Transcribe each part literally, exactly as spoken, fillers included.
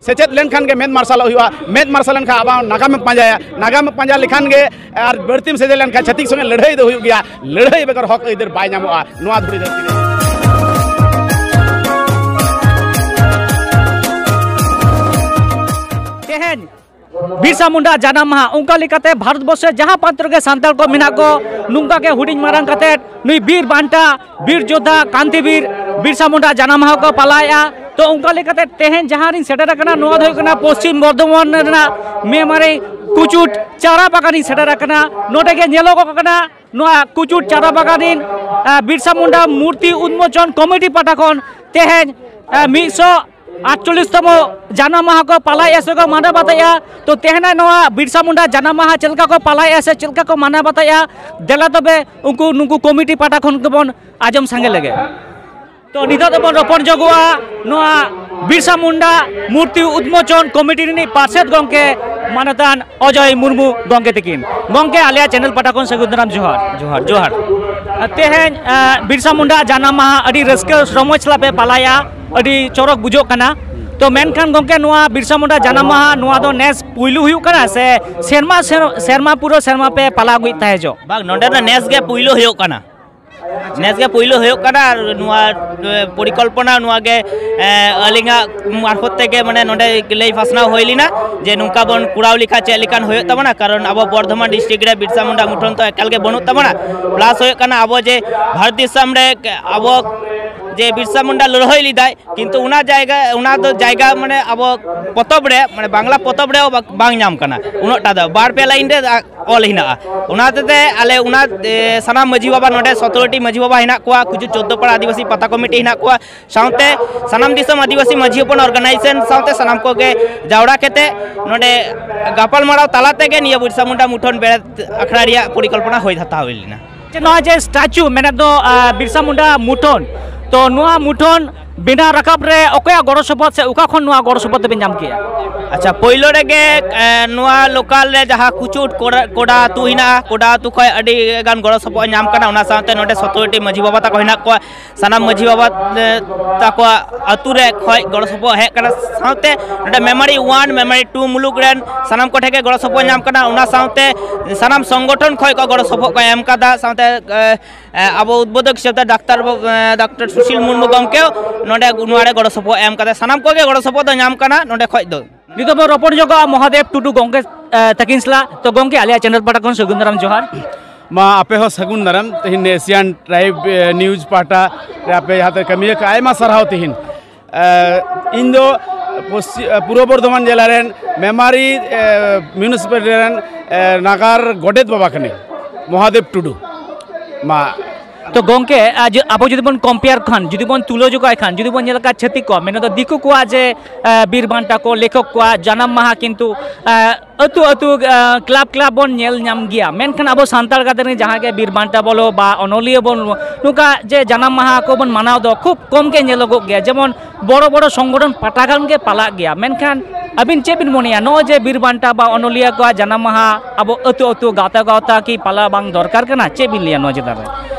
ᱥᱮᱪᱮᱫ ᱞᱮᱱᱠᱷᱟᱱ ᱜᱮ ᱢᱮᱫ ᱢᱟᱨᱥᱟᱞᱚᱜ ᱦᱩᱭᱩᱜᱼᱟ᱾ ᱢᱮᱫ ᱢᱟᱨᱥᱟᱞ ᱞᱮᱱᱠᱷᱟᱱ ᱟᱵᱚ ᱱᱟᱜᱟᱢᱮᱢ ᱯᱟᱸᱡᱟᱭᱟ᱾ ᱱᱟᱜᱟᱢᱮᱢ ᱯᱟᱸᱡᱟ ᱞᱮᱠᱷᱟᱱ ᱜᱮ ᱟᱨ ᱵᱟᱹᱲᱛᱤᱢ ᱥᱮᱪᱮᱫ ᱞᱮᱱᱠᱷᱟᱱ ᱪᱷᱟᱹᱛᱤᱠ ᱥᱚᱸᱜᱮ ᱞᱟᱹᱲᱦᱟᱹᱭ ᱫᱚ ᱦᱩᱭᱩᱜ ᱜᱮᱭᱟ᱾ ᱞᱟᱹᱲᱦᱟᱹᱭ ᱵᱮᱜᱚᱨ ᱦᱚᱠ ᱟᱹᱭᱫᱟᱹᱨ ᱵᱟᱭ ᱧᱟᱢᱚᱜᱼᱟ ᱱᱚᱣᱟ ᱫᱷᱩᱲᱤ ᱫᱷᱟᱹᱨᱛᱤ ᱨᱮ᱾ ᱛᱮᱦᱮᱧ ᱵᱤᱨᱥᱟ ᱢᱩᱱᱰᱟ ᱡᱟᱱᱟᱢ ᱢᱟᱦᱟ, ᱚᱱᱠᱟ ᱞᱮᱠᱟᱛᱮ ᱵᱷᱟᱨᱚᱛ ᱵᱚᱨᱥᱚ ᱨᱮ ᱡᱟᱦᱟᱸ ᱯᱟᱱᱛᱮ ᱨᱮᱜᱮ ᱥᱟᱱᱛᱟᱲ ᱠᱚ ᱢᱮᱱᱟᱜ ᱠᱚ, ᱱᱚᱝᱠᱟ ᱜᱮ ᱦᱩᱰᱤᱧ ᱢᱟᱨᱟᱝ ᱠᱟᱛᱮ ᱱᱩᱭ ᱵᱤᱨ ᱵᱟᱱᱴᱟ, ᱵᱤᱨ ᱡᱳᱫᱷᱟ, ᱠᱟᱱᱛᱤ ᱵᱤᱨ ᱵᱤᱨᱥᱟ ᱢᱩᱱᱰᱟ ᱡᱟᱱᱟᱢ ᱢᱟᱦᱟ ᱠᱚ ᱯᱟᱞᱟᱣᱮᱫᱼᱟ᱾ ᱛᱚ, ᱚᱱᱠᱟ ᱞᱮᱠᱟᱛᱮ ᱛᱮᱦᱮᱧ ᱡᱟᱦᱟᱸ ᱨᱤᱧ ᱥᱮᱴᱮᱨ ᱟᱠᱟᱱᱟ, ᱱᱚᱣᱟ ᱫᱚ ᱦᱩᱭᱩᱜ ᱠᱟᱱᱟ ᱯᱚᱥᱪᱤᱢ ᱵᱚᱨᱫᱷᱚᱢᱟᱱ ᱨᱮᱱᱟᱜ ᱢᱮᱢᱟᱨᱤ ᱠᱩᱪᱩᱴ ᱪᱟᱨᱟ ᱵᱟᱜᱟᱱ ᱨᱤᱧ ᱥᱮᱴᱮᱨ ᱟᱠᱟᱱᱟ᱾ ᱱᱚᱰᱮ ᱜᱮ ᱧᱮᱞᱚᱜᱚᱜ ᱠᱟᱱᱟ ᱱᱚᱣᱟ ᱠᱩᱪᱩᱴ ᱪᱟᱨᱟ ᱵᱟᱜᱟᱱ ᱨᱤᱱ, ᱟᱸ, ᱵᱤᱨᱥᱟ ᱢᱩᱱᱰᱟ ᱢᱩᱨᱛᱤ ᱩᱱᱢᱳᱪᱚᱱ ᱠᱚᱢᱤᱴᱤ ᱯᱟᱦᱴᱟ ᱠᱷᱚᱱ ᱛᱮᱦᱮᱧ, ᱟᱸ, ᱢᱤᱫᱥᱚ ᱟᱴᱪᱚᱞᱞᱤᱥ ᱛᱚᱢᱚ ᱡᱟᱱᱟᱢ ᱢᱟᱦᱟ ᱠᱚ ᱯᱟᱞᱟᱭᱮᱫᱼᱟ ᱥᱮ ᱠᱚ ᱢᱟᱱᱟᱣ ᱵᱟᱛᱟᱣᱮᱫᱼᱟ᱾ ᱛᱚ, ᱛᱮᱦᱮᱧᱟᱜ ᱱᱚᱣᱟ ᱵᱤᱨᱥᱟ ᱢᱩᱱᱰᱟ ᱡᱟᱱᱟᱢ ᱢᱟᱦᱟ ᱪᱮᱫ ᱞᱮᱠᱟ ᱠᱚ ᱯᱟᱞᱟᱭᱮᱫᱼᱟ ᱥᱮ ᱪᱮᱫ ᱞᱮᱠᱟ ᱠᱚ ᱢᱟᱱᱟᱣ ᱵᱟᱛᱟᱣᱮᱫᱼᱟ, ᱫᱮᱞᱟ ᱛᱚᱵᱮ ᱩᱱᱠᱩ, ᱱᱩᱠᱩ ᱠᱚᱢᱤᱴᱤ ᱯᱟᱦᱴᱟ ᱠᱷᱚᱱ ᱜᱮᱵᱚᱱ ᱟᱸᱡᱚᱢ ᱥᱟᱸᱜᱮ ᱞᱮᱜᱮ᱾ ᱛᱚ, ᱱᱤᱛᱚᱜ ᱫᱚᱵᱚᱱ ᱨᱚᱯᱚᱲ ᱡᱚᱜᱚᱜᱼᱟ ᱱᱚᱣᱟ ᱵᱤᱨᱥᱟ ᱢᱩᱱᱰᱟ ᱢᱩᱨᱛᱤ ᱩᱫᱢᱳᱪᱚᱱ ᱠᱚᱢᱤᱴᱤ ᱨᱤᱱᱤᱡ ᱯᱟᱨᱥᱮᱛ ᱜᱚᱢᱠᱮ ᱢᱟᱱᱚᱛᱟᱱ ᱚᱡᱚᱭ ᱢᱩᱨᱢᱩ ᱜᱚᱢᱠᱮ ᱛᱤᱠᱤᱱ᱾ ᱜᱚᱢᱠᱮ, ᱟᱞᱮᱭᱟᱜ ᱪᱮᱱᱮᱞ ᱯᱟᱦᱴᱟ ᱠᱷᱚᱱ ᱥᱟᱹᱜᱩᱱ ᱫᱟᱨᱟᱢ ᱡᱚᱦᱟᱨ᱾ ᱡᱚᱦᱟᱨ, ᱡᱚᱦᱟᱨ᱾ ᱛᱮᱦᱮᱧ, ᱟᱸ, ᱵᱤᱨᱥᱟ ᱢᱩᱱᱰᱟ ᱡᱟᱱᱟᱢ ᱢᱟᱦᱟ ᱟᱹᱰᱤ ᱨᱟᱹᱥᱠᱟᱹ ᱨᱚᱢᱚᱡᱽ ᱥᱟᱞᱟᱜ ᱯᱮ ᱯᱟᱞᱟᱭᱟ, ᱟᱹᱰᱤ ᱪᱚᱨᱚᱠ ᱵᱩᱡᱷᱟᱹᱜ ᱠᱟᱱᱟ᱾ ᱛᱚ, ᱢᱮᱱᱠᱷᱟᱱ ᱜᱚᱢᱠᱮ, ᱱᱚᱣᱟ ᱵᱤᱨᱥᱟ ᱢᱩᱱᱰᱟ ᱡᱟᱱᱟᱢ ᱢᱟᱦᱟ, ᱱᱚᱣᱟ ᱫᱚ ᱱᱮᱥ ᱯᱩᱭᱞᱩ ᱦᱩᱭᱩᱜ ᱠᱟᱱᱟ ᱥᱮ ᱥᱮᱨᱢᱟ, ᱥᱮᱨ-, ᱥᱮᱨᱢᱟ ᱯᱩᱨᱟᱹ ᱥᱮᱨᱢᱟ ᱯᱮ ᱯᱟᱞᱟᱣ ᱟᱹᱜᱩᱭᱮᱫ ᱛᱟᱦᱮᱸ ᱡᱚ? ᱵᱟᱝ, ᱱᱚᱰᱮ ᱫᱚ ᱱᱮᱥ ᱜᱮ ᱯᱩᱭᱞᱩ ᱦᱩᱭᱩᱜ ᱠᱟᱱᱟ᱾ ᱱᱮᱥ ᱜᱮ ᱯᱩᱭᱞᱩ ᱦᱩᱭᱩᱜ ᱠᱟᱱᱟ ᱟᱨ ᱱᱚᱣᱟ, ᱮ, ᱯᱚᱨᱤᱠᱚᱞᱯᱚᱱᱟ ᱱᱚᱣᱟ ᱜᱮ, ᱮ, ᱟᱹᱞᱤᱧᱟᱜ ᱢᱟᱨᱯᱷᱚᱛ ᱛᱮᱜᱮ ᱢᱟᱱᱮ ᱱᱚᱰᱮ ᱞᱟᱹᱭ ᱯᱟᱥᱱᱟᱣ ᱦᱩᱭ ᱞᱮᱱᱟ ᱡᱮ ᱱᱚᱝᱠᱟ ᱵᱚᱱ ᱠᱚᱨᱟᱣ ᱞᱮᱠᱷᱟᱱ ᱪᱮᱫ ᱞᱮᱠᱟᱱ ᱦᱩᱭᱩᱜ ᱛᱟᱵᱚᱱᱟ, ᱠᱟᱨᱚᱱ ᱟᱵᱚ ᱵᱚᱨᱫᱷᱚᱢᱟᱱ ᱰᱤᱥᱴᱨᱤᱠᱴ ᱨᱮ ᱵᱤᱨᱥᱟ ᱢᱩᱱᱰᱟ ᱢᱩᱴᱷᱟᱹᱱ ᱛᱚ ᱮᱠᱟᱞ ᱜᱮ ᱵᱟᱹᱱᱩᱜ ᱛᱟᱵᱚᱱᱟ᱾ ᱯᱞᱟᱥ ᱦᱩᱭᱩᱜ ᱠᱟᱱᱟ ᱟᱵᱚ ᱡᱮ ᱵᱷᱟᱨᱚᱛ ᱫᱤᱥᱚᱢ ᱨᱮ ᱟᱵᱚ ᱡᱮ ᱵᱤᱨᱥᱟ ᱢᱩᱱᱰᱟ ᱞᱟᱹᱲᱦᱟᱹᱭ ᱞᱮᱫᱟᱭ, ᱠᱤᱱᱛᱩ ᱚᱱᱟ ᱡᱟᱭᱜᱟ, ᱚᱱᱟ ᱫᱚ ᱡᱟᱭᱜᱟ ᱢᱟᱱᱮ ᱟᱵᱚ ᱯᱚᱛᱚᱵ ᱨᱮ, ᱢᱟᱱᱮ ᱵᱟᱝᱞᱟ ᱯᱚᱛᱚᱵ ᱨᱮ ᱵᱟ-, ᱵᱟᱝ ᱧᱟᱢ ᱠᱟᱱᱟ ᱩᱱᱟᱹᱜ ᱴᱟ ᱫᱚ, ᱵᱟᱨ ᱯᱮ ᱞᱟᱭᱤᱱ ᱨᱮ ᱚᱞ ᱦᱮᱱᱟᱜᱼᱟ᱾ ᱚᱱᱟ ᱦᱚᱛᱮᱛᱮ ᱟᱞᱮ ᱚᱱᱟ, ᱮ, ᱥᱟᱱᱟᱢ ᱢᱟᱹᱡᱷᱤ ᱵᱟᱵᱟ, ᱱᱚᱰᱮ ᱥᱚᱛᱨᱚ ᱴᱤ ᱢᱟᱹᱡᱷᱤ ᱵᱟᱵᱟ ᱦᱮᱱᱟᱜ ᱠᱚᱣᱟ, ᱠᱩᱪᱩᱴ ᱪᱳᱫᱽᱫᱳ ᱯᱟᱲᱟ ᱟᱹᱫᱤᱵᱟᱹᱥᱤ ᱯᱟᱛᱟ ᱠᱚᱢᱤᱴᱤ ᱦᱮᱱᱟᱜ ᱠᱚᱣᱟ, ᱥᱟᱶᱛᱮ ᱥᱟᱱᱟᱢ ᱫᱤᱥᱚᱢ ᱟᱹᱫᱤᱵᱟᱹᱥᱤ ᱢᱟᱹᱡᱷᱤ ᱦᱚᱯᱚᱱ ᱚᱨᱜᱟᱱᱟᱭᱡᱮᱥᱚᱱ ᱥᱟᱶᱛᱮ ᱥᱟᱱᱟᱢ ᱠᱚᱜᱮ ᱡᱟᱣᱨᱟ ᱠᱟᱛᱮ ᱱᱚᱰᱮ ᱜᱟᱯᱟᱞᱢᱟᱨᱟᱣ ᱛᱟᱞᱟ ᱛᱮᱜᱮ ᱱᱤᱭᱟᱹ ᱵᱤᱨᱥᱟ ᱢᱩᱱᱰᱟ ᱢᱩᱴᱷᱟᱹᱱ ᱵᱮᱨᱮᱫ ᱟᱠᱷᱲᱟ ᱨᱮᱭᱟᱜ ᱯᱚᱨᱤᱠᱚᱞᱯᱚᱱᱟ ᱦᱩᱭ ᱦᱟᱛᱟᱣ ᱦᱩᱭ ᱞᱮᱱᱟ᱾ ᱱᱚᱣᱟ ᱡᱮ ᱥᱴᱟᱪᱩ ᱢᱮᱱᱟᱜ ᱫᱚ, ᱟ, ᱵᱤᱨᱥᱟ ᱢᱩᱱᱰᱟ ᱢᱩᱴᱷᱟᱹᱱ, ᱛᱚ ᱱᱚᱣᱟ ᱢᱩᱴᱷᱟᱹᱱ ᱵᱮᱱᱟᱣ ᱨᱟᱠᱟᱵ ᱨᱮ ᱚᱠᱚᱭᱟᱜ ᱜᱚᱲᱚ ᱥᱚᱯᱚᱦᱚᱫ ᱥᱮ ᱚᱠᱟ ᱠᱷᱚᱱ ᱱᱚᱣᱟ ᱜᱚᱲᱚ ᱥᱚᱯᱚᱦᱚᱫ ᱫᱚᱵᱮᱱ ᱧᱟᱢ ᱠᱮᱜᱼᱟ? ᱟᱪᱪᱷᱟ, ᱯᱳᱭᱞᱳ ᱨᱮᱜᱮ ᱮ, ᱱᱚᱣᱟ ᱞᱳᱠᱟᱞ ᱨᱮ ᱡᱟᱦᱟᱸ ᱠᱩᱪᱩᱴ ᱠᱚᱲᱟ ᱠᱚᱰᱟ ᱟᱹᱛᱩ ᱦᱮᱱᱟᱜᱼᱟ, ᱠᱚᱰᱟ ᱟᱹᱛᱩ ᱠᱷᱚᱱ ᱟᱹᱰᱤ ᱜᱟᱱ ᱜᱚᱲᱚ ᱥᱚᱯᱚᱦᱚᱫ ᱧᱟᱢ ᱠᱟᱱᱟ᱾ ᱚᱱᱟ ᱥᱟᱶᱛᱮ ᱱᱚᱰᱮ ᱥᱚᱛᱨᱚ ᱴᱤ ᱢᱟᱹᱡᱷᱤ ᱵᱟᱵᱟ ᱛᱟᱠᱚ ᱦᱮᱱᱟᱜ ᱠᱚᱣᱟ, ᱥᱟᱱᱟᱢ ᱢᱟᱹᱡᱷᱤ ᱵᱟᱵᱟ ᱮ, ᱛᱟᱠᱚᱣᱟᱜ ᱟᱹᱛᱩ ᱨᱮ ᱠᱷᱚᱱ ᱜᱚᱲᱚ ᱥᱚᱯᱚᱦᱚᱫ ᱦᱮᱡ ᱠᱟᱱᱟ᱾ ᱥᱟᱶᱛᱮ ᱱᱚᱰᱮ ᱢᱮᱢᱟᱨᱤ ᱚᱣᱟᱱ, ᱢᱮᱢᱟᱨᱤ ᱴᱩ ᱢᱩᱞᱩᱠ ᱨᱮᱱ ᱥᱟᱱᱟᱢ ᱠᱚᱴᱷᱮᱱ ᱜᱮ ᱜᱚᱲᱚ ᱥᱚᱯᱚᱦᱚᱫ ᱧᱟᱢ ᱠᱟᱱᱟ᱾ ᱚᱱᱟ ᱥᱟᱶᱛᱮ ᱥᱟᱱᱟᱢ ᱥᱚᱝᱜᱚᱴᱷᱚᱱ ᱠᱷᱚᱱ ᱠᱚ ᱜᱚᱲᱚ ᱥᱚᱯᱚᱦᱚᱫ ᱠᱚ ᱮᱢ ᱠᱟᱫᱟ᱾ ᱥᱟᱶᱛᱮ ᱮ, ᱮ, ᱟᱵᱚ ᱩᱫᱵᱳᱫᱷᱚᱠ ᱦᱤᱥᱟᱹᱵ ᱛᱮ ᱰᱟᱠᱛᱟᱨ ᱵᱟᱵᱩ, ᱮ, ᱰᱟᱠᱛᱟᱨ ᱥᱩᱥᱤᱞ ᱢᱩᱨᱢᱩ ᱜᱚᱢᱠᱮ ᱱᱚᱰᱮ ᱱᱚᱣᱟ ᱨᱮ ᱜᱚᱲᱚ ᱥᱚᱯᱚᱦᱚᱫ ᱮᱢ ᱠᱟᱫᱟ᱾ ᱥᱟᱱᱟᱢ ᱠᱚᱜᱮ ᱜᱚᱲᱚ ᱥᱚᱯᱚᱦᱚᱫ ᱫᱚ ᱧᱟᱢ ᱠᱟᱱᱟ ᱱᱚᱰᱮ ᱠᱷᱚᱱ ᱫᱚ᱾ ᱱᱤᱛᱚᱜ ᱵᱚᱱ ᱨᱚᱯᱚᱲ ᱧᱚᱜᱚᱜᱼᱟ ᱢᱚᱦᱟᱫᱮᱵ ᱴᱩᱰᱩ ᱜᱚᱢᱠᱮ, ᱮ, ᱛᱟᱹᱠᱤᱱ ᱥᱟᱞᱟᱜ᱾ ᱛᱚ ᱜᱚᱢᱠᱮ, ᱟᱞᱮᱭᱟᱜ ᱪᱮᱱᱮᱞ ᱯᱟᱦᱴᱟ ᱠᱷᱚᱱ ᱥᱟᱹᱜᱩᱱ ᱫᱟᱨᱟᱢ ᱡᱚᱦᱟᱨ᱾ ᱢᱟ ᱟᱯᱮ ᱦᱚᱸ ᱥᱟᱹᱜᱩᱱ ᱫᱟᱨᱟᱢ᱾ ᱛᱮᱦᱮᱧ ᱮᱥᱤᱭᱟᱱ ᱴᱨᱟᱭᱤᱵᱽ, ᱮ, ᱱᱤᱭᱩᱡᱽ ᱯᱟᱦᱴᱟ ᱨᱮ ᱟᱯᱮ ᱡᱟᱦᱟᱸ ᱛᱮ ᱠᱟᱹᱢᱤ ᱟᱠᱟᱫ, ᱟᱭᱢᱟ ᱥᱟᱨᱦᱟᱣ᱾ ᱛᱮᱦᱮᱧ ᱮ, ᱤᱧ ᱫᱚ ᱯᱚᱥᱪᱤ-, ᱮ, ᱯᱩᱨᱵᱚ ᱵᱚᱨᱫᱷᱚᱢᱟᱱ ᱡᱮᱞᱟ ᱨᱮᱱ ᱢᱮᱢᱟᱨᱤ, ᱮ, ᱢᱤᱭᱩᱱᱤᱥᱤᱯᱟᱞᱤᱴᱤ ᱨᱮᱱ, ᱮ, ᱱᱟᱜᱟᱨ ᱜᱚᱰᱮᱛ ᱵᱟᱵᱟ ᱠᱟᱹᱱᱟᱹᱧ, ᱢᱚᱦᱟᱫᱮᱵ ᱴᱩᱰᱩ᱾ ᱢᱟ ᱛᱚ ᱜᱚᱢᱠᱮ, ᱟᱡ ᱟᱵᱚ ᱡᱩᱫᱤ ᱵᱚᱱ ᱠᱚᱢᱯᱮᱭᱟᱨ ᱠᱷᱟᱱ, ᱡᱩᱫᱤ ᱵᱚᱱ ᱛᱩᱞᱟᱹ ᱡᱚᱠᱷᱟᱭ ᱠᱷᱟᱱ, ᱡᱩᱫᱤ ᱵᱚᱱ ᱧᱮᱞ ᱠᱷᱟᱱ ᱪᱷᱟᱹᱛᱤᱠ ᱠᱚᱣᱟᱜ, ᱢᱮᱱᱫᱚ ᱫᱤᱠᱩ ᱠᱚᱣᱟᱜ ᱡᱮ, ᱮ, ᱵᱤᱨ ᱵᱟᱱᱴᱟ ᱠᱚ, ᱞᱮᱠᱷᱚᱠ ᱠᱚᱣᱟᱜ ᱡᱟᱱᱟᱢ ᱢᱟᱦᱟ ᱠᱤᱱᱛᱩ, ᱮ, ᱟᱹᱛᱩ ᱟᱹᱛᱩ, ᱮ, ᱠᱞᱟᱵᱽ ᱠᱞᱟᱵᱽ ᱵᱚᱱ ᱧᱮᱞ ᱧᱟᱢ ᱜᱮᱭᱟ, ᱢᱮᱱᱠᱷᱟᱱ ᱟᱵᱚ ᱥᱟᱱᱛᱟᱲ ᱜᱟᱫᱮᱞ ᱨᱮᱱ ᱡᱟᱦᱟᱸ ᱜᱮ ᱵᱤᱨ ᱵᱟᱱᱴᱟ ᱵᱚᱞᱚ ᱵᱟ ᱚᱱᱚᱞᱤᱭᱟᱹ ᱵᱚᱱ, ᱱᱚᱝᱠᱟ ᱡᱮ ᱡᱟᱱᱟᱢ ᱢᱟᱦᱟ ᱠᱚᱵᱚᱱ ᱢᱟᱱᱟᱣ ᱫᱚ ᱠᱷᱩᱵ ᱠᱚᱢ ᱜᱮ ᱧᱮᱞᱚᱜᱚᱜ ᱜᱮᱭᱟ᱾ ᱡᱮᱢᱚᱱ ᱵᱚᱲᱚ ᱵᱚᱲᱚ ᱥᱚᱝᱜᱚᱴᱷᱚᱱ ᱯᱟᱦᱴᱟ ᱠᱷᱚᱱ ᱜᱮ ᱯᱟᱞᱟᱜ ᱜᱮᱭᱟ, ᱢᱮᱱᱠᱷᱟᱱ ᱟᱹᱵᱤᱱ ᱪᱮᱫ ᱵᱤᱱ ᱢᱚᱱᱮᱭᱟ, ᱱᱚᱜᱼᱚᱭ ᱡᱮ ᱵᱤᱨ ᱵᱟᱱᱴᱟ ᱵᱟ ᱚᱱᱚᱞᱤᱭᱟᱹ ᱠᱚᱣᱟᱜ ᱡᱟᱱᱟᱢ ᱢᱟᱦᱟ ᱟᱵᱚ ᱟᱹᱛᱩ ᱟᱹᱛᱩ, ᱜᱟᱶᱛᱟ ᱜᱟᱶᱛᱟ ᱠᱤ ᱯᱟᱞᱟᱣ ᱵᱟᱝ ᱫᱚᱨᱠᱟᱨ ᱠᱟᱱᱟ? ᱪᱮᱫ ᱵᱤᱱ ᱞᱟᱹᱭᱟ ᱱᱚᱣᱟ ᱪᱮᱛᱟᱱ ᱨᱮ?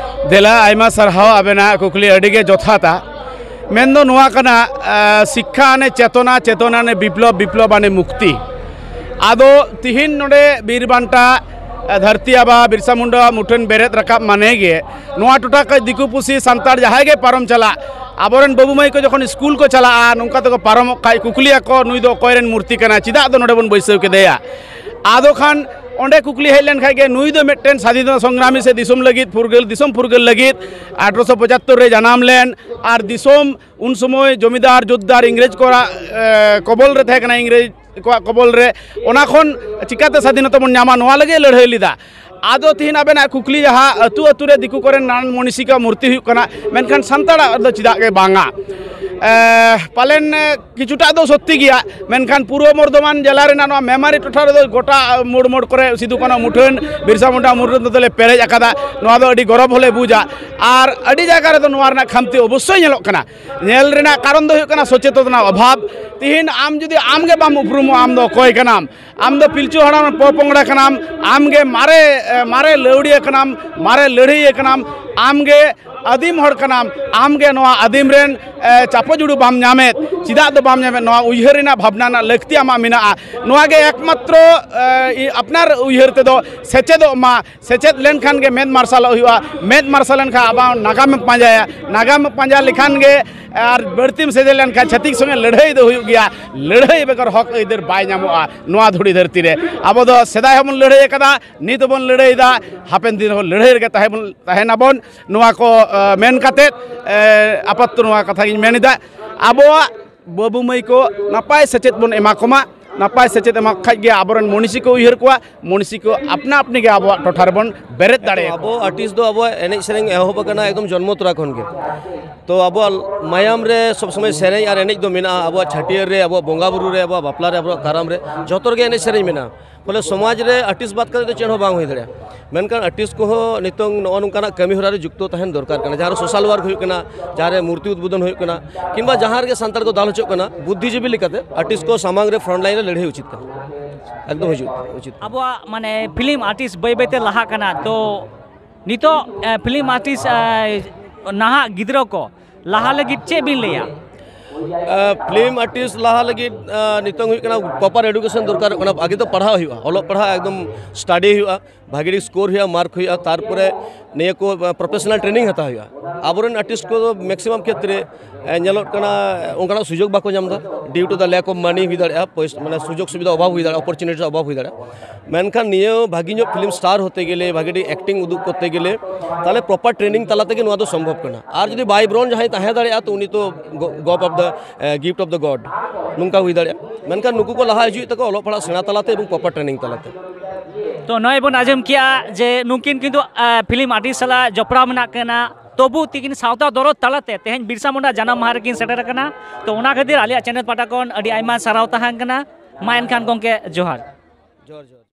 ᱫᱮᱞᱟ, ᱟᱭᱢᱟ ᱥᱟᱨᱦᱟᱣ, ᱟᱵᱮᱱᱟᱜ ᱠᱩᱠᱞᱤ ᱟᱹᱰᱤ ᱜᱮ ᱡᱚᱛᱷᱟᱛᱟ᱾ ᱢᱮᱱᱫᱚ ᱱᱚᱣᱟ ᱠᱟᱱᱟ, ᱟ, ᱥᱤᱠᱠᱷᱟ ᱟᱱᱮ ᱪᱮᱛᱚᱱᱟ, ᱪᱮᱛᱚᱱᱟ ᱟᱱᱮ ᱵᱤᱯᱞᱚᱵ, ᱵᱤᱯᱞᱚᱵ ᱟᱱᱮ ᱢᱩᱠᱛᱤ᱾ ᱟᱫᱚ ᱛᱤᱦᱤᱧ ᱱᱚᱰᱮ ᱵᱤᱨ ᱵᱟᱱᱴᱟ, ᱟ, ᱫᱷᱟᱹᱨᱛᱤ ᱟᱵᱟ ᱵᱤᱨᱥᱟ ᱢᱩᱱᱰᱟᱣᱟᱜ ᱢᱩᱴᱷᱟᱹᱱ ᱵᱮᱨᱮᱫ ᱨᱟᱠᱟᱵ ᱢᱟᱱᱮ ᱜᱮ ᱱᱚᱣᱟ ᱴᱚᱴᱷᱟ ᱠᱷᱚᱱ ᱫᱤᱠᱩ ᱯᱩᱥᱤ ᱥᱟᱱᱛᱟᱲ ᱡᱟᱦᱟᱸᱭ ᱜᱮ ᱯᱟᱨᱚᱢ ᱪᱟᱞᱟᱜ, ᱟᱵᱚᱨᱮᱱ ᱵᱟᱹᱵᱩ ᱢᱟᱹᱭ ᱠᱚ ᱡᱚᱠᱷᱚᱱ ᱥᱠᱩᱞ ᱠᱚ ᱪᱟᱞᱟᱜᱼᱟ, ᱱᱚᱝᱠᱟ ᱛᱮᱠᱚ ᱯᱟᱨᱚᱢᱚᱜ ᱠᱷᱟᱡ ᱠᱩᱠᱞᱤᱭᱟᱠᱚ, "ᱱᱩᱭ ᱫᱚ ᱚᱠᱚᱭ ᱨᱮᱱ ᱢᱩᱨᱛᱤ ᱠᱟᱱᱟ? ᱪᱮᱫᱟᱜ ᱫᱚ ᱱᱚᱰᱮ ᱵᱚᱱ ᱵᱟᱹᱭᱥᱟᱹᱣ ᱠᱮᱫᱮᱭᱟ?" ᱟᱫᱚ ᱠᱷᱟᱱ ᱚᱸᱰᱮ ᱠᱩᱠᱞᱤ ᱦᱮᱡ ᱞᱮᱱᱠᱷᱟᱡ ᱜᱮ, ᱱᱩᱭ ᱫᱚ ᱢᱤᱫᱴᱮᱱ ᱥᱟᱫᱷᱤᱱᱚᱛᱟ ᱥᱚᱝᱜᱨᱟᱢᱤ ᱥᱮ ᱫᱤᱥᱚᱢ ᱞᱟᱹᱜᱤᱫ ᱯᱷᱩᱨᱜᱟᱹᱞ, ᱫᱤᱥᱚᱢ ᱯᱷᱩᱨᱜᱟᱹᱞ ᱞᱟᱹᱜᱤᱫ ᱟᱴᱷᱨᱚᱥᱚ ᱯᱚᱸᱪᱟᱛᱛᱳᱨ ᱨᱮ ᱡᱟᱱᱟᱢ ᱞᱮᱱ ᱟᱨ ᱫᱤᱥᱚᱢ ᱩᱱ ᱥᱚᱢᱚᱭ ᱡᱚᱢᱤᱫᱟᱨ ᱡᱳᱛᱫᱟᱨ ᱤᱝᱨᱮᱡᱽ ᱠᱚᱣᱟᱜ, ᱮ, ᱠᱚᱵᱚᱞ ᱨᱮ ᱛᱟᱦᱮᱸ ᱠᱟᱱᱟ, ᱤᱝᱨᱮᱡᱽ ᱠᱚᱣᱟᱜ ᱠᱚᱵᱚᱞ ᱨᱮ, ᱚᱱᱟ ᱠᱷᱚᱱ ᱪᱤᱠᱟᱛᱮ ᱥᱟᱫᱷᱤᱱᱚᱛᱟ ᱵᱚᱱ ᱧᱟᱢᱟ, ᱱᱚᱣᱟ ᱞᱟᱹᱜᱤᱫ ᱞᱟᱹᱲᱦᱟᱹᱭ ᱞᱮᱫᱟ᱾ ᱟᱫᱚ ᱛᱤᱦᱤᱧ ᱟᱵᱮᱱᱟᱜ ᱠᱩᱠᱞᱤ ᱡᱟᱦᱟᱸ, ᱟᱹᱛᱩ ᱟᱹᱛᱩ ᱨᱮ ᱫᱤᱠᱩ ᱠᱚᱨᱮᱱ ᱱᱟᱱ ᱢᱚᱱᱤᱥᱤᱠᱟ ᱢᱩᱨᱛᱤ ᱦᱩᱭᱩᱜ ᱠᱟᱱᱟ, ᱢᱮᱱᱠᱷᱟᱱ ᱥᱟᱱᱛᱟᱲᱟᱜ ᱫᱚ ᱪᱮᱫᱟᱜ ᱜᱮ ᱵᱟᱝᱟ? ᱮ, ᱯᱟᱞᱮᱱ, ᱮ, ᱠᱤᱪᱷᱩᱴᱟ ᱫᱚ ᱥᱚᱛᱛᱤ ᱜᱮᱭᱟ, ᱢᱮᱱᱠᱷᱟᱱ ᱯᱩᱨᱵᱚ ᱵᱚᱨᱫᱷᱚᱢᱟᱱ ᱡᱮᱞᱟ ᱨᱮᱱᱟᱜ ᱱᱚᱣᱟ ᱢᱮᱢᱟᱨᱤ ᱴᱚᱴᱷᱟ ᱨᱮᱫᱚ ᱜᱚᱴᱟ ᱢᱳᱲ ᱢᱳᱲ ᱠᱚᱨᱮ ᱥᱤᱫᱩ ᱠᱟᱹᱱᱦᱩ ᱢᱩᱴᱷᱟᱹᱱ, ᱵᱤᱨᱥᱟ ᱢᱩᱱᱰᱟ ᱢᱩᱴᱷᱟᱹᱱ ᱛᱮᱞᱮ ᱯᱮᱨᱮᱡ ᱟᱠᱟᱫᱟ᱾ ᱱᱚᱣᱟ ᱫᱚ ᱟᱹᱰᱤ ᱜᱚᱨᱚᱵᱽ ᱦᱚᱸᱞᱮ ᱵᱩᱡᱟ᱾ ᱟᱨ ᱟᱹᱰᱤ ᱡᱟᱭᱜᱟ ᱨᱮᱫᱚ ᱱᱚᱣᱟ ᱨᱮᱱᱟᱜ ᱠᱷᱟᱢᱛᱤ ᱚᱵᱚᱥᱥᱳᱭ ᱧᱮᱞᱚᱜ ᱠᱟᱱᱟ᱾ ᱧᱮᱞ ᱨᱮᱱᱟᱜ ᱠᱟᱨᱚᱱ ᱫᱚ ᱦᱩᱭᱩᱜ ᱠᱟᱱᱟ ᱥᱚᱪᱮᱛᱚᱱᱟ ᱚᱵᱷᱟᱵᱽ᱾ ᱛᱤᱦᱤᱧ ᱟᱢ ᱡᱩᱫᱤ ᱟᱢ ᱜᱮ ᱵᱟᱢ ᱩᱯᱨᱩᱢᱚᱜᱼᱟ, ᱟᱢ ᱫᱚ ᱚᱠᱚᱭ ᱠᱟᱱᱟᱢ? ᱟᱢ ᱫᱚ ᱯᱤᱞᱪᱩ ᱦᱟᱲᱟᱢ ᱨᱮᱱ ᱯᱚᱯᱚᱝᱲᱟ ᱠᱟᱱᱟᱢ, ᱟᱢ ᱜᱮ ᱢᱟᱨᱮ, ᱮ, ᱢᱟᱨᱮ ᱞᱟᱹᱣᱲᱤᱭᱟᱹ ᱠᱟᱱᱟᱢ, ᱢᱟᱨᱮ ᱞᱟᱹᱲᱦᱟᱹᱭᱤᱭᱟᱹ ᱠᱟᱱᱟᱢ, ᱟᱢ ᱜᱮ ᱟᱹᱫᱤᱢ ᱦᱚᱲ ᱠᱟᱱᱟᱢ, ᱟᱢ ᱜᱮ ᱱᱚᱣᱟ ᱟᱹᱫᱤᱢ ᱨᱮᱱ, ᱮ, ᱪᱟᱯᱚ ᱡᱩᱲᱩ ᱵᱟᱢ ᱧᱟᱢᱮᱫ, ᱪᱮᱫᱟᱜ ᱫᱚ ᱵᱟᱢ ᱧᱟᱢᱮᱫ? ᱱᱚᱣᱟ ᱩᱭᱦᱟᱹᱨ ᱨᱮᱱᱟᱜ ᱵᱷᱟᱵᱽᱱᱟ ᱨᱮᱱᱟᱜ ᱞᱟᱹᱠᱛᱤ ᱟᱢᱟᱜ ᱢᱮᱱᱟᱜᱼᱟ᱾ ᱱᱚᱣᱟ ᱜᱮ ᱮᱠᱢᱟᱛᱨᱚ, ᱮ, ᱤ-, ᱟᱯᱱᱟᱨ ᱩᱭᱦᱟᱹᱨ ᱛᱮᱫᱚ ᱥᱮᱪᱮᱫᱚᱜ ᱢᱟ, ᱥᱮᱪᱮᱫ ᱞᱮᱱᱠᱷᱟᱱ ᱜᱮ ᱢᱮᱫ ᱢᱟᱨᱥᱟᱞᱚᱜ ᱦᱩᱭᱩᱜᱼᱟ, ᱢᱮᱫ ᱢᱟᱨᱥᱟᱞ ᱞᱮᱱᱠᱷᱟᱱ ᱟᱵᱚ ᱱᱟᱜᱟᱢᱮᱢ ᱯᱟᱸᱡᱟᱭᱟ, ᱱᱟᱜᱟᱢ ᱯᱟᱸᱡᱟ ᱞᱮᱠᱷᱟᱱ ᱜᱮ ᱟᱨ ᱵᱟᱹᱲᱛᱤᱢ ᱥᱮᱪᱮᱫ ᱞᱮᱱᱠᱷᱟᱱ ᱪᱷᱟᱹᱛᱤᱠ ᱥᱚᱸᱜᱮ ᱞᱟᱹᱲᱦᱟᱹᱭ ᱫᱚ ᱦᱩᱭᱩᱜ ᱜᱮᱭᱟ, ᱞᱟᱹᱲᱦᱟᱹᱭ ᱵᱮᱜᱚᱨ ᱦᱚᱠ ᱟᱹᱭᱫᱟᱹᱨ ᱵᱟᱭ ᱧᱟᱢᱚᱜᱼᱟ ᱱᱚᱣᱟ ᱫᱷᱩᱲᱤ ᱫᱷᱟᱹᱨᱛᱤ ᱨᱮ᱾ ᱟᱵᱚ ᱫᱚ ᱥᱮᱫᱟᱭ ᱦᱚᱸᱵᱚᱱ ᱞᱟᱹᱲᱦᱟᱹᱭ ᱟᱠᱟᱫᱟ, ᱱᱤᱛ ᱦᱚᱸᱵᱚᱱ ᱞᱟᱹᱲᱦᱟᱹᱭᱮᱫᱟ, ᱦᱟᱯᱮᱱ ᱫᱤᱱ ᱦᱚᱸ ᱞᱟᱹᱲᱦᱟᱹᱭ ᱨᱮᱜᱮ ᱛᱟᱦᱮᱸ ᱵᱚᱱ, ᱛᱟᱦᱮᱱᱟᱵᱚᱱ᱾ ᱱᱚᱣᱟ ᱠᱚ, ᱮ, ᱢᱮᱱ ᱠᱟᱛᱮᱫ, ᱮ, ᱟᱯᱟᱛᱚᱛᱚ ᱱᱚᱣᱟ ᱠᱟᱛᱷᱟ ᱜᱤᱧ ᱢᱮᱱ ᱮᱫᱟ᱾ ᱟᱵᱚᱣᱟᱜ ᱵᱟᱹᱵᱩ ᱢᱟᱹᱭ ᱠᱚ ᱱᱟᱯᱟᱭ ᱥᱮᱪᱮᱫ ᱵᱚᱱ ᱮᱢᱟ ᱠᱚᱢᱟ, ᱱᱟᱯᱟᱭ ᱥᱮᱪᱮᱫ ᱮᱢᱟ ᱠᱷᱟᱡ ᱜᱮ ᱟᱵᱚᱨᱮᱱ ᱢᱚᱱᱤᱥᱤ ᱠᱚ ᱩᱭᱦᱟᱹᱨ ᱠᱚᱣᱟ, ᱢᱚᱱᱤᱥᱤ ᱠᱚ ᱟᱯᱱᱟ ᱟᱯᱱᱤ ᱜᱮ ᱟᱵᱚᱣᱟᱜ ᱴᱚᱴᱷᱟ ᱨᱮᱵᱚᱱ ᱵᱮᱨᱮᱫ ᱫᱟᱲᱮᱭᱟᱠᱚᱣᱟ᱾ ᱟᱵᱚ ᱟᱨᱴᱤᱥᱴ ᱫᱚ ᱟᱵᱚᱣᱟᱜ ᱮᱱᱮᱡ ᱥᱮᱨᱮᱧ ᱮᱦᱚᱵ ᱟᱠᱟᱱᱟ ᱮᱠᱫᱚᱢ ᱡᱚᱱᱢᱚ ᱛᱚᱨᱟ ᱠᱷᱚᱱ ᱜᱮ᱾ ᱛᱚ ᱟᱵᱚᱣᱟᱜ ᱢᱟᱭᱟᱢ ᱨᱮ ᱥᱚᱵ ᱥᱚᱢᱚᱭ ᱥᱮᱨᱮᱧ ᱟᱨ ᱮᱱᱮᱡ ᱫᱚ ᱢᱮᱱᱟᱜᱼᱟ᱾ ᱟᱵᱚᱣᱟᱜ ᱪᱷᱟᱹᱴᱭᱟᱹᱨ ᱨᱮ, ᱟᱵᱚᱣᱟᱜ ᱵᱚᱸᱜᱟ ᱵᱩᱨᱩ ᱨᱮ, ᱟᱵᱚᱣᱟᱜ ᱵᱟᱯᱞᱟ ᱨᱮ, ᱟᱵᱚᱣᱟᱜ ᱠᱟᱨᱟᱢ ᱨᱮ, ᱡᱚᱛᱚ ᱨᱮᱜᱮ ᱮᱱᱮᱡ ᱥᱮᱨᱮᱧ ᱢᱮᱱᱟᱜᱼᱟ᱾ ᱯᱷᱚᱞᱮ ᱥᱚᱢᱟᱡᱽ ᱨᱮ ᱟᱨᱴᱤᱥᱴ ᱵᱟᱫ ᱠᱟᱛᱮ ᱫᱚ ᱪᱮᱫ ᱦᱚᱸ ᱵᱟᱝ ᱦᱩᱭ ᱫᱟᱲᱮᱭᱟᱜᱼᱟ᱾ ᱢᱮᱱᱠᱷᱟᱱ ᱟᱨᱴᱤᱥᱴ ᱠᱚᱦᱚᱸ ᱱᱤᱛᱚᱝ ᱱᱚᱜᱼᱚ ᱱᱚᱝᱠᱟᱱᱟᱜ ᱠᱟᱹᱢᱤ ᱦᱚᱨᱟ ᱨᱮ ᱡᱩᱠᱛᱚ ᱛᱟᱦᱮᱱ ᱫᱚᱨᱠᱟᱨ ᱠᱟᱱᱟ, ᱡᱟᱦᱟᱸ ᱨᱮ ᱥᱳᱥᱟᱞ ᱣᱟᱨᱠ ᱦᱩᱭᱩᱜ ᱠᱟᱱᱟ, ᱡᱟᱦᱟᱸ ᱨᱮ ᱢᱩᱨᱛᱤ ᱩᱫᱵᱳᱫᱚᱱ ᱦᱩᱭᱩᱜ ᱠᱟᱱᱟ, ᱠᱤᱝᱵᱟ ᱡᱟᱦᱟᱸ ᱨᱮᱜᱮ ᱥᱟᱱᱛᱟᱲ ᱠᱚ ᱫᱟᱞ ᱦᱚᱪᱚᱜ ᱠᱟᱱᱟ, ᱵᱩᱫᱽᱫᱷᱤᱡᱤᱵᱤ ᱞᱮᱠᱟᱛᱮ ᱟᱨᱴᱤᱥᱴ ᱠᱚ ᱥᱟᱢᱟᱝ ᱨᱮ ᱯᱷᱨᱚᱱᱴ ᱞᱟᱭᱤᱱ ᱨᱮ ᱞᱟᱹᱲᱦᱟᱹᱭ ᱩᱪᱤᱛ ᱠᱟᱱᱟ, ᱮᱠᱫᱚᱢ ᱦᱤᱡᱩᱜ ᱩᱪᱤᱛ ᱠᱟᱱᱟ᱾ ᱟᱵᱚᱣᱟᱜ ᱢᱟᱱᱮ ᱯᱷᱤᱞᱢ ᱟᱨᱴᱤᱥᱴ ᱵᱟᱹᱭ ᱵᱟᱹᱭᱛᱮ ᱞᱟᱦᱟᱜ ᱠᱟᱱᱟ, ᱛᱚ ᱱᱤᱛᱚᱜ, ᱮ, ᱯᱷᱤᱞᱢ ᱟᱨᱴᱤᱥᱴ, ᱮ, ᱱᱟᱦᱟᱜ ᱜᱤᱫᱽᱨᱟᱹ ᱠᱚ ᱞᱟᱦᱟ ᱞᱟᱹᱜᱤᱫ ᱪᱮᱫ ᱵᱤᱱ ᱞᱟᱹᱭᱟ? ᱯᱷᱤᱞᱢ ᱟᱨᱴᱤᱥᱴ ᱞᱟᱦᱟ ᱞᱟᱹᱜᱤᱫ, ᱟ, ᱱᱤᱛᱚᱝ ᱦᱩᱭᱩᱜ ᱠᱟᱱᱟ ᱯᱨᱚᱯᱟᱨ ᱮᱰᱩᱠᱮᱥᱚᱱ ᱫᱚᱨᱠᱟᱨᱚᱜ ᱠᱟᱱᱟ᱾ ᱟᱜᱮ ᱫᱚ ᱯᱟᱲᱦᱟᱣ ᱦᱩᱭᱩᱜᱼᱟ, ᱚᱞᱚᱜ ᱯᱟᱲᱦᱟᱜ ᱮᱠᱫᱚᱢ ᱥᱴᱟᱰᱤ ᱦᱩᱭᱩᱜᱼᱟ, ᱵᱷᱟᱜᱤ ᱴᱷᱤᱠ ᱥᱠᱳᱨ ᱦᱩᱭᱩᱜᱼᱟ, ᱢᱟᱨᱠ ᱦᱩᱭᱩᱜᱼᱟ, ᱛᱟᱨᱯᱚᱨᱮ ᱱᱤᱭᱟᱹ ᱠᱚ, ᱟ, ᱯᱨᱚᱯᱷᱮᱥᱚᱱᱟᱞ ᱴᱨᱮᱱᱤᱝ ᱦᱟᱛᱟᱣ ᱦᱩᱭᱩᱜᱼᱟ᱾ ᱟᱵᱚᱨᱮᱱ ᱟᱨᱴᱤᱥᱴ ᱠᱚᱫᱚ ᱢᱮᱠᱥᱤᱢᱟᱢ ᱠᱷᱮᱛᱨᱮ, ᱮ, ᱧᱮᱞᱚᱜ ᱠᱟᱱᱟ ᱚᱱᱠᱟᱱᱟᱜ ᱥᱩᱡᱳᱜᱽ ᱵᱟᱠᱚ ᱧᱟᱢ ᱮᱫᱟ, ᱰᱤᱭᱩ ᱴᱩ ᱫᱟ ᱞᱮᱠ ᱚᱯᱷ ᱢᱟᱱᱤ ᱦᱩᱭ ᱫᱟᱲᱮᱭᱟᱜᱼᱟ, ᱯᱚᱭᱥᱟ, ᱢᱟᱱᱮ ᱥᱩᱡᱳᱜᱽ ᱥᱩᱵᱤᱫᱷᱟ ᱚᱵᱷᱟᱵᱽ ᱦᱩᱭ ᱫᱟᱲᱮᱭᱟᱜᱼᱟ, ᱚᱯᱚᱨᱪᱩᱱᱤᱴᱤ ᱚᱵᱷᱟᱵᱽ ᱦᱩᱭ ᱫᱟᱲᱮᱭᱟᱜᱼᱟ᱾ ᱢᱮᱱᱠᱷᱟᱱ ᱱᱤᱭᱟᱹ ᱵᱷᱟᱹᱜᱤ ᱧᱚᱜ ᱯᱷᱤᱞᱢ ᱥᱴᱟᱨ ᱦᱚᱛᱮ ᱜᱮᱞᱮ, ᱵᱷᱟᱹᱜᱤ ᱴᱷᱤᱠ ᱮᱠᱴᱤᱝ ᱩᱫᱩᱜ ᱠᱚᱨᱛᱮ ᱜᱮᱞᱮ, ᱛᱟᱦᱚᱞᱮ ᱯᱨᱚᱯᱟᱨ ᱴᱨᱮᱱᱤᱝ ᱛᱟᱞᱟ ᱛᱮᱜᱮ ᱱᱚᱣᱟ ᱫᱚ ᱥᱚᱢᱵᱷᱚᱵ ᱠᱟᱱᱟ᱾ ᱟᱨ ᱡᱩᱫᱤ ᱵᱟᱭ ᱵᱨᱚᱱ ᱡᱟᱦᱟᱸᱭ ᱛᱟᱦᱮᱸ ᱫᱟᱲᱮᱭᱟᱜᱼᱟ, ᱛᱚ ᱩᱱᱤ ᱛᱚ ᱜᱚ-, ᱜᱚᱯ ᱚᱯᱷ ᱫᱟ, ᱮ, ᱜᱤᱯᱷᱴ ᱚᱯᱷ ᱫᱟ ᱜᱚᱰ ᱱᱚᱝᱠᱟ ᱦᱩᱭ ᱫᱟᱲᱮᱭᱟᱜᱼᱟ᱾ ᱢᱮᱱᱠᱷᱟᱱ ᱱᱩᱠᱩ ᱠᱚ ᱞᱟᱦᱟ ᱦᱤᱡᱩᱜ ᱛᱟᱠᱚ ᱚᱞᱚᱜ ᱯᱟᱲᱦᱟᱜ ᱥᱮᱬᱟ ᱛᱟᱞᱟᱛᱮ ᱮᱵᱚᱝ ᱯᱨᱚᱯᱟᱨ ᱴᱨᱮᱱᱤᱝ ᱛᱟᱞᱟᱛᱮ᱾ ᱛᱚ ᱱᱚᱜᱼᱚᱭ ᱵᱚᱱ ᱟᱸᱡᱚᱢ ᱠᱮᱜᱼᱟ ᱡᱮ ᱱᱩᱠᱤᱱ ᱠᱤᱱᱛᱩ, ᱮ, ᱯᱷᱤᱞᱢ ᱟᱨᱴᱤᱥᱴ ᱥᱟᱞᱟᱜ ᱡᱚᱯᱲᱟᱣ ᱢᱮᱱᱟᱜ ᱠᱤᱱᱟ᱾ ᱛᱚᱵᱩ ᱛᱤᱠᱤᱱ ᱥᱟᱶᱛᱟ ᱫᱚᱨᱚᱫ ᱛᱟᱞᱟᱛᱮ ᱛᱮᱦᱮᱧ ᱵᱤᱨᱥᱟ ᱢᱩᱱᱰᱟ ᱡᱟᱱᱟᱢ ᱢᱟᱦᱟ ᱨᱮᱠᱤᱱ ᱥᱮᱴᱮᱨ ᱟᱠᱟᱱᱟ᱾ ᱛᱚ ᱚᱱᱟ ᱠᱷᱟᱹᱛᱤᱨ ᱟᱞᱮᱭᱟᱜ ᱪᱮᱱᱮᱞ ᱯᱟᱦᱴᱟ ᱠᱷᱚᱱ ᱟᱹᱰᱤ ᱟᱭᱢᱟ ᱥᱟᱨᱦᱟᱣ ᱛᱟᱦᱮᱸ ᱠᱟᱱᱟ᱾ ᱢᱟ ᱮᱱᱠᱷᱟᱱ ᱜᱚᱢᱠᱮ, ᱡᱚᱦᱟᱨ᱾ ᱡᱚᱦᱟᱨ ᱡᱚᱦᱟᱨ᱾